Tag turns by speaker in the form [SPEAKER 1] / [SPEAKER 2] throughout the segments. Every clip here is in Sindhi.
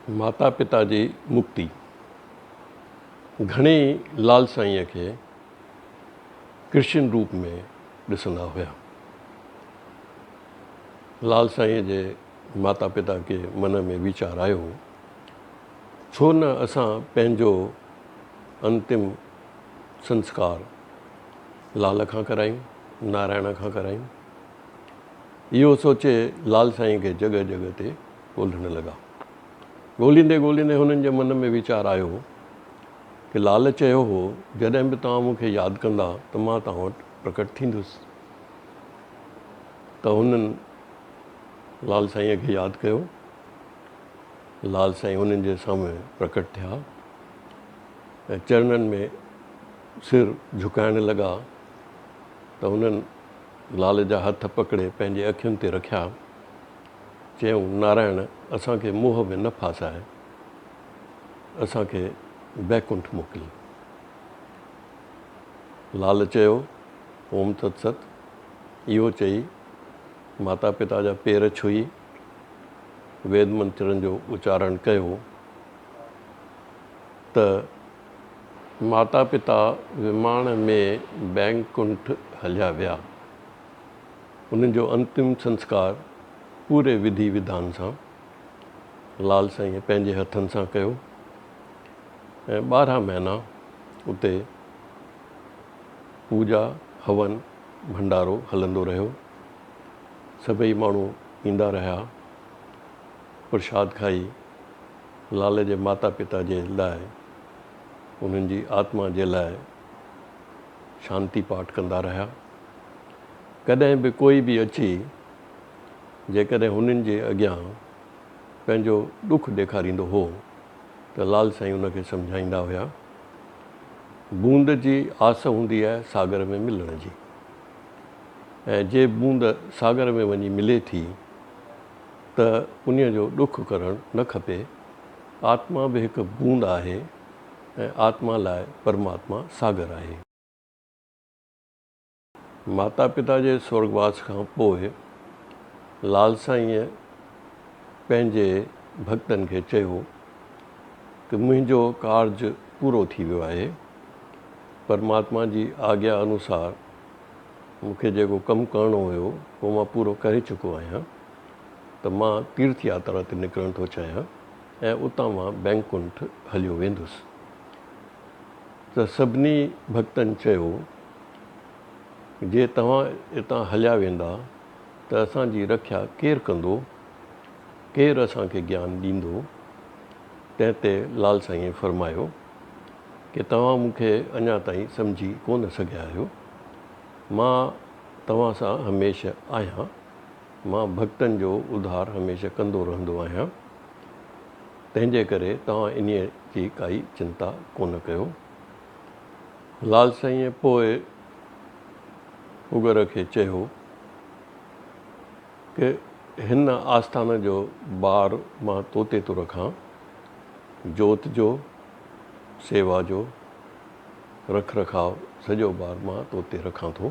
[SPEAKER 1] ماتا پتا جي مڪتي. گهڻيئي لال سائينء کي ڪرشن روپ ۾ ڏسندا هيا. لال سائينء جي ماتا پتا کي من ۾ ويچار آيو، ڇو نه اسان پنهنجو انتم سنسڪار لال کان ڪرايون، نارائڻ کان ڪرايون. اهو سوچي لال سائين کي جڳهه جڳهه تي ڳولڻ لڳا. ڳوليندي ڳوليندي هنن جي من ۾ ويچار آيو ڪي لال چيو هو جڏهن به توهان مون کي ياد ڪندا ته مان توهان وٽ پرڪٽ ٿيندس. ته هنن لال سائينء کي ياد ڪيو. لال سائين هنن جي سامهون پرڪٽ ٿيا ۽ چرنن ۾ سر جهڪائڻ لڳا ته هنن لال جا هٿ پڪڙي پنهنجي اکين تي رکيا. چيائون، نارائڻ اسان کي موهه ۾ نه ڦاساء، اسان کي بيڪنٺ موڪل. لال چيو، اوم تت ست. اهو چئي ماتا پتا جا پير ڇهي ويد منترن جو اچارڻ ڪيو ته ماتا پتا وماڻ ۾ بيڪنٺ هليا ويا. انهن جو انتم سنسڪار پوري وڌي وڌان سان لال سائينء پنهنجي هٿن سان ڪيو ۽ 12 مهينا اتي پوڄا، هون، ڀنڊارو هلندو رهيو. سڀئي ماڻهو ايندا رهيا. پرشاد کائي لال جي ماتا پتا جي لاء انهن جي آتما جي لاء شانتي پاٺ ڪندا رهيا. ڪڏهن به ڪوئي به اچي جيڪڏهن هنن جي اڳيان پنهنجو ڏک ڏيکاريندو هو ته لال سائين ان کي سمجهائيندا هيا، بوند جي آس هوندي آهي ساگر ۾ ملڻ جي ۽ جي بوند ساگر ۾ وڃي ملي ٿي ته انهيء جو ڏک ڪرڻ نه کپي. آتما به هڪ بوند آهي ۽ آتما لاء پرماتما ساگر آهي. ماتا پتا جي سورڳواس کان پوء لال سائينء پنهنجي ڀڳتن کي چيو ته منهنجو ڪارج پورو ٿي ويو آهي. پرماتما جي آگيا انوسار مون کي جيڪو ڪم ڪرڻو هيو اهو مان پورو ڪري چڪو آهيان ته مان تيرٿ ياترا تي نڪرڻ ٿو چاهيان ۽ اتان مان بينڪنٺ هليو ويندس. ته سڀني ڀڳتن چيو، جي توهان اتان هليا ويندا ته اسان جي رکيا ڪير ڪندو؟ ڪير اسان کي گيان ڏيندو؟ تنهن تي لال سائينء فرمايو ڪي توهان مون کي اڃا تائين سمجهي ڪونه سگهيا آهيو. مان توهان سان هميشه آهيان. مان ڀڳتن جو اڌار هميشه ڪندو رهندو آهيان. تنهن جي ڪري توهان انهيء جي ڪائي چنتا ڪونه ڪيو. لال سائينء پوء پگر کي چيو ته هن آستان جو بار مان تو تي ٿو رکان، جوت جو، سيوا جو رک رکاء سڄو بار مان تو تي رکان ٿو.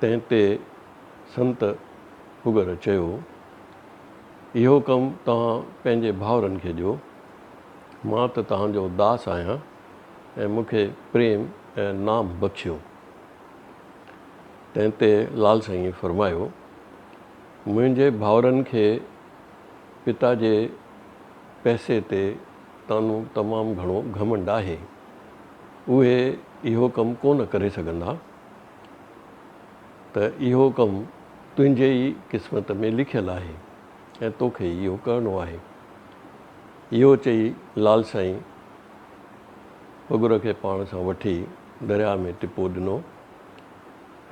[SPEAKER 1] تنهن تي سنت پگر چيو، اهو ڪم توهان پنهنجي ڀائرن کي ڏيو، مان ته توهان جو داس آهيان ۽ مون کي پريم ۽ نام بخشيو. تنهن تي لال سائينء فرمايو، منهنجي ڀائرن کي پتا جي پئسي تي تانو تمام گهڻو گهمنڊ آهي، اهي اهو ڪم ڪونه ڪري سگهندا ته اهو ڪم تنهنجي ئي قسمت ۾ لکيل آهي ۽ توکي ئي اهو ڪرڻو آهي. اهو چئي لال سائين پڳر کي پاڻ سان وٺي درياء ۾ ٽپو ڏنو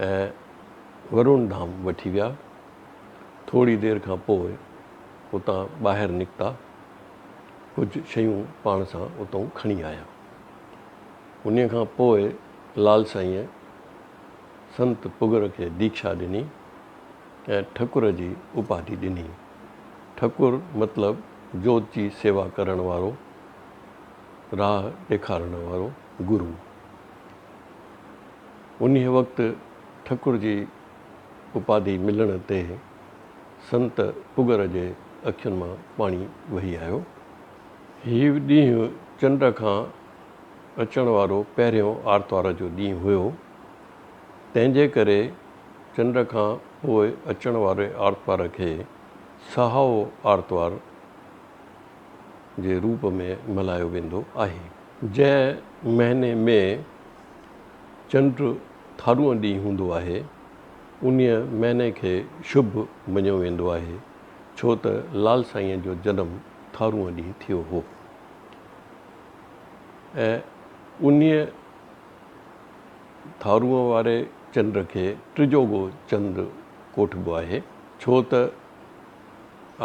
[SPEAKER 1] ۽ ورون ڌام وٺي ويا. ٿوري دير کان پوء اتان ٻاهر نڪتا. ڪجهه شيون پاڻ سان اتئون کڻي آيا. انهيء کان پوء لال سائينء سنت پڳر کي ديکشا ڏني ۽ ٺڪر جي اپاڌي ڏني. ٺڪر مطلب جوت جي سيوا ڪرڻ وارو، راهه ڏيکارڻ وارو گرو. انهيء وقت ٺڪر جي اپاڌي ملڻ تي سنت پڳر جي اکين مان پاڻي وهي آيو. هي ڏينهن چنڊ کان اچڻ وارو پهريون آرتوار جو ڏينهن هيو، تنهن جي ڪري چنڊ کان پوء اچڻ واري آرتوار کي سهائو آرتوار جي روپ ۾ ملهايو ويندو آهي. جنهن مهيني ۾ چنڊ ٿارونء ڏينهن هوندو آهي، انهيء مهيني کي شڀ مڃيو ويندو آهي، ڇو ته لال سائينء جو جنم ٿارونء ڏينهن ٿيو هو ۽ انهيء ٿارونء واري چنڊ کي ٽجوڳو چند ڪوٺبو آهي، ڇو ته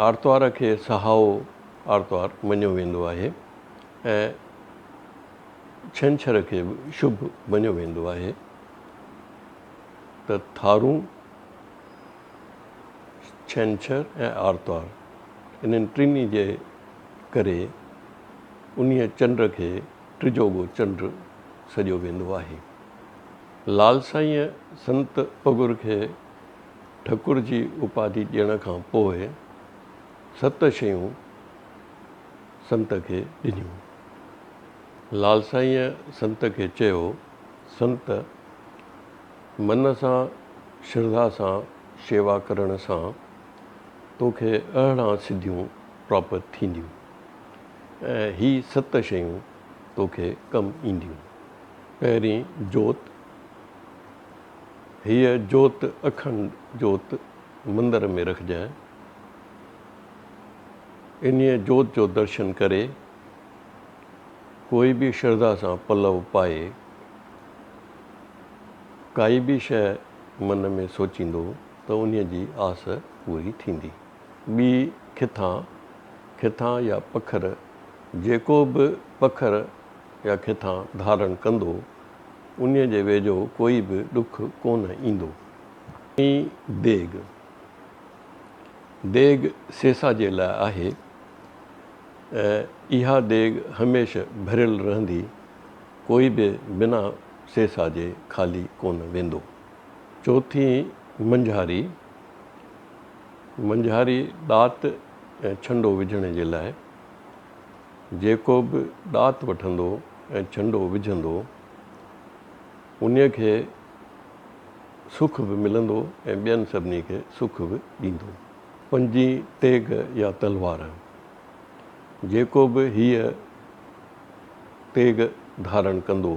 [SPEAKER 1] آرتوار کي سهائو آرتوار مڃيو ويندو آهي ۽ ڇنڇر کي به شڀ مڃيو ويندو آهي ته ٿارون، ڇنڇر ۽ آرتوار انهن ٽنهي جي ڪري انهيء چنڊ کي ٽجوڳو چنڊ سڏيو ويندو آهي. لال سائينء سنت پڳر کي ٺڪر جي اپاڌي ڏيڻ کان پوء ست شيون سنت کي ڏنيون. لال سائينء سنت کي چيو، سنت، من سان شرڌا سان شيوا ڪرڻ سان توکي 18 سڌيون پراپت ٿينديون ۽ هي ست شيون توکي ڪم اينديون. پهرين جوت، هيء جوت اکنڊ جوت مندر ۾ رکجانء. انهيء جوت جو درشن ڪري ڪوئي به شرڌا سان پلئه پائي ڪائي به شيء من ۾ سوچيندو ته انهيء جي آس پوري ٿيندي. ٻي کٿان، کٿان يا پکر، جيڪو به پکر يا کٿان ڌارڻ ڪندو، انهيء جي ويجهو ڪوئي به ڏک ڪونه ايندو. ٽين ديڳ، ديڳ سيسا جي لاء آهي ۽ اها ديڳ هميشه ڀريل رهندي، ڪوئي به بنا سيسا جي خالي ڪونه ويندو. چوٿين منجهاري، منجهاري ڏات ۽ ڇنڊو وجهڻ جي لاء، جيڪو به ڏات وٺندو ۽ ڇنڊو وجهندو، انهيء کي سک به ملندو ۽ ٻين سڀني کي سک به ڏيندو. پنجين تيغ يا تلوار، جيڪو به هيء تيغ ڌارڻ ڪندو،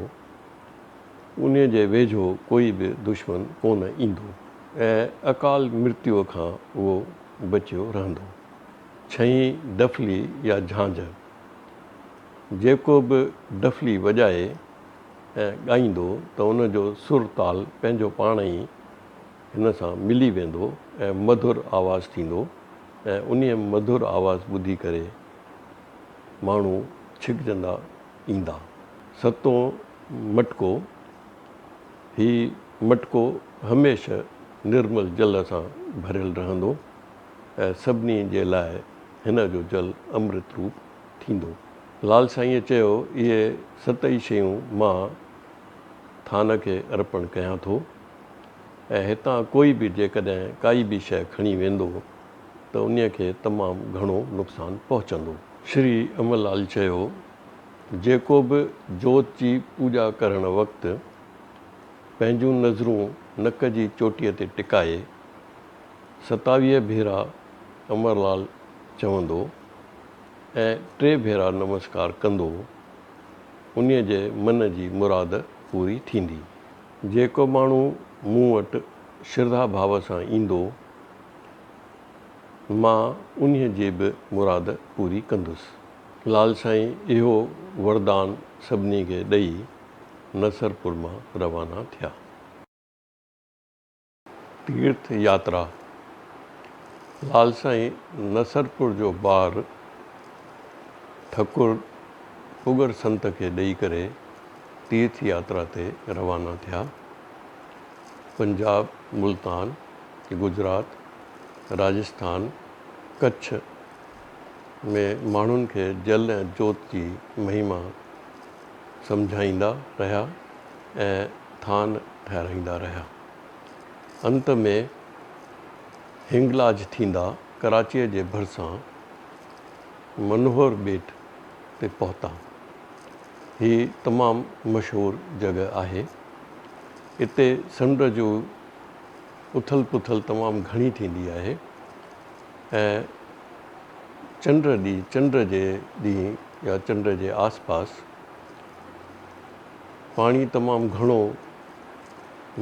[SPEAKER 1] انهيء جي ويجهو ڪوئي به دشمن ڪونه ايندو ۽ اڪال مرتيوء کان اهو بچيو رهندو. ڇهين ڊفلي يا جهانجهه، جيڪو به ڊفلي وڄائي ۽ ڳائيندو ته ان جو سر تال پنهنجو پاڻ ئي هن سان ملي ويندو ۽ مڌر آواز ٿيندو ۽ انهيء مڌر آواز ٻڌي ڪري ماڻهو ڇڪجندا ايندا. ستون مٽڪو، هي مٽڪو هميشه نرمل جل سان ڀريل رهندو ۽ سڀني جي لاء هن جو جل امرت روپ ٿيندو. لال سائينء چيو، اهي ست ئي شيون مان ٿان کي ارپڻ ڪيان ٿو ۽ هتان ڪوئي به جيڪڏهن ڪائي به شيء کڻي ويندو ته انهيء کي تمام گهڻو نقصان پهچندو. شري امر لال چيو، جيڪو به جوت جي پوڄا ڪرڻ وقت پنهنجون نظرون نڪ جي چوٽيء تي ٽڪائي 27 ڀيرا امر لال چوندو ۽ ٽي ڀيرا نمسڪار ڪندو، انهيء جي من جي مراد پوري ٿيندي. جيڪو ماڻهو مون وٽ شرڌا ڀاو سان ايندو، مان انهيء جي به مراد پوري ڪندس. لال سائين اهو وردان سڀني کي ڏئي نصرپور مان روانا ٿيا. تيرٿ ياترا، لال سائين نصرپور جو بار ٺڪر پڳر سنت کي ڏئي ڪري تيرٿ ياترا تي روانا ٿيا. پنجاب، ملتان، گجرات، راجسٿان، ڪڇ ۾ ماڻهن کي جل ۽ جوت جي مهما سمجهائيندا رهيا ۽ ٿان ٺهرائيندا رهيا. انت ۾ هنگلاج ٿيندا ڪراچيء جي ڀرسان منوهر ٻيٽ تي پهتا. هي تمام مشهور جڳهه آهي. اتي سمنڊ جو اٿل پٿل تمام گهڻي ٿيندي آهي ۽ چنڊ ڏينهن چنڊ جي ڏينهن يا چنڊ جي آس پاس پاڻي تمام گهڻو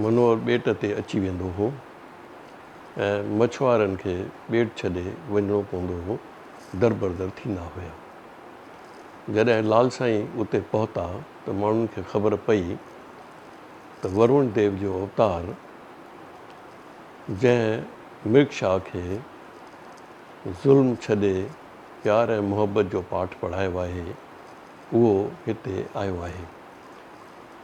[SPEAKER 1] منوهر ٻيٽ تي اچي ويندو هو ۽ مڇوارن کي ٻيٽ ڇڏي وڃڻو پوندو هو، دربردر ٿيندا هيا. جڏهن لال سائين اتي پهتا ته ماڻهن کي خبر پئي ته ورون ديو جو اوتار جنهن مرگ شاهه کي ظلم ڇڏي پيار ۽ محبت جو پاٺ پڙهايو آهي، اهو هتي آيو آهي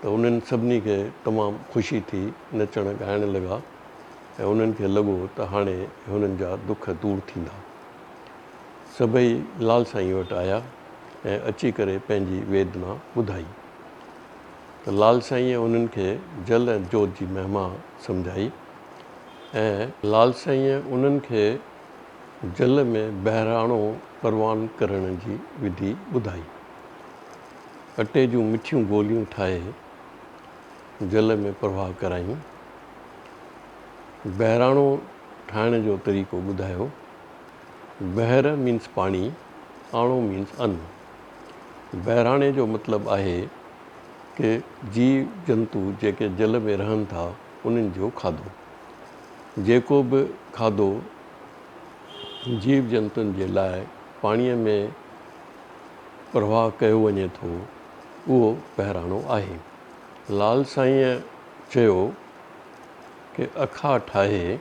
[SPEAKER 1] ته انهن سڀني کي تمام خوشي ٿي، نچڻ ڳائڻ لڳا ۽ انهن کي لڳو ته هاڻي هنن جا دک دور ٿيندا. سڀئي لال سائين وٽ آيا ۽ اچي ڪري پنهنجي ويدنا ٻڌائي ته لال سائينء انهن کي جل ۽ جوت جي مهما سمجهائي ۽. لال سائينء انهن کي جل ۾ بهراڻو پروان ڪرڻ جي وڌي ٻڌائي. اٽي جون مٺيون گوليون ٺاهي جل ۾ پرواهه ڪرايون. بهراڻو ٺاهڻ جو طريقو ٻڌايو. بهر مينس پاڻي، آڻو مينس ان. بهراڻي جو مطلب آهي ڪي جيو جنتو جيڪي جل ۾ رهن ٿا انهن جو کاڌو. جيڪو به کاڌو جيو جنتن جي لاء پاڻيء ۾ پرواهه ڪيو وڃي ٿو، اهو پهراڻو آهي. لال سائينء چيو ڪي اکا ٺاهي،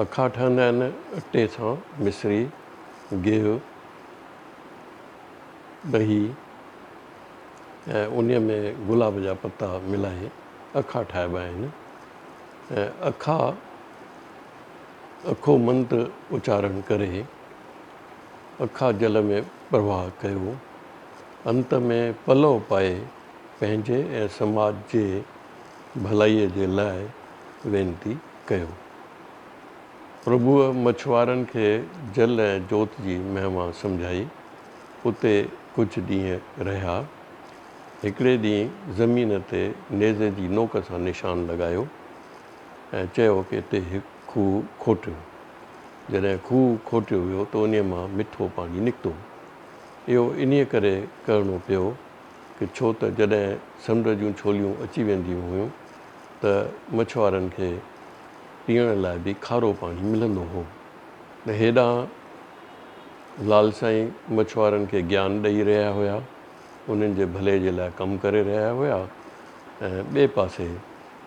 [SPEAKER 1] اکا ٺهندا آهن اٽي سان مصري، گيهه، ڏهي ۽ انهيء ۾ گلاب جا پتا ملائي اکا ٺاهبا آهن ۽ اکا اکو منتر اچارڻ ڪري اکا جل ۾ پرواهه ڪيو. انت ۾ پلئو پائي پنهنجي ۽ سماج جي ڀلائيء جي لاء وينتي ڪيو. پرڀوء مڇوارن کي جل ۽ جوت جي مهما سمجهائي. اتي ڪجهه ڏينهن رهيا. هڪڙي ڏينهن زمين تي نيزي جي نوڪ سان نشان لڳايو. ۽ چيو ڪه اتي هڪ کوهه کوٽيو. جڏهن کوهه کوٽيو ويو ته انهيء مان مٺو پاڻي نڪتو. اهو انهيء ڪري ڪرڻو پيو ڪه ڇو ته جڏهن سمنڊ جون ڇوليون اچي وينديون هيون ته مڇوارن کي پيئڻ لاء به کارو پاڻي ملندو هو. ته هيڏانهن لال سائين مڇوارن کي گيان ڏئي رهيا هيا، انهن جي ڀلي جي لاء ڪم ڪري رهيا هيا ۽ ٻئي پاسي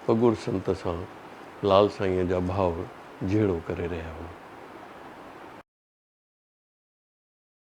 [SPEAKER 1] پڳر سنت سان لال سائينء جا ڀائر جهيڙو ڪري رهيا هئا.